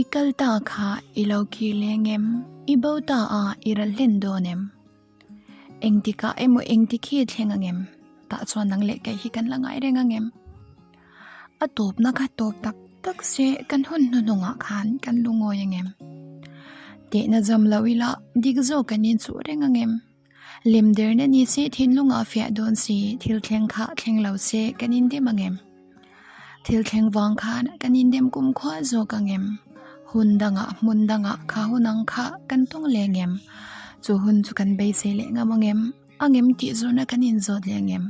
I kal ta kha i lo kir leng em? I bo ta a i ral hlen dawn em? Engtikah emaw engtik hi thleng ang em? Tah chuan nang leh kei hi kan la ngai reng ang em? A tawpna kha tawp tak tak se kan hun hnuhnungah khan kan lungawi ang em? Tehna zam lo ila dik zawk kan inchuh reng ang em? Lem derna ni se thinlungah fiah dawn si thil thleng kha thleng lo se kan indem ang em? Thil thleng vang khan kan indem kumkhua zawk ang em? Hun dangah hmun dangah kha hun ang kha kan tawng leng em? Chu hun chu kan beisei leh ngam ang em? Ang em tih zawhna kan inzawt leh ang em?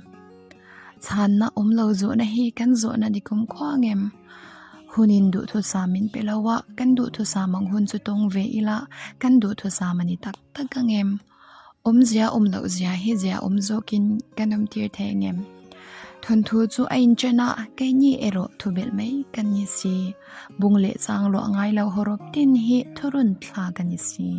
Chhanna awm lo zawhna hi kan zawhna ni kumkhua ang em? Hunin duhthusam min pe lo a, kan duhthusam ang hun chu tawng ve ila kan duhthusam a ni tak tak ang em? Awmzia awm loh zia hi zia awm zawkin kan awm tir thei ang em? Thawnthu chu a inchen a, keini erawh thu belh mai kan ni si. Bung leh chang luah ngai lo hawrawp tin hi thurun thlak a ni si.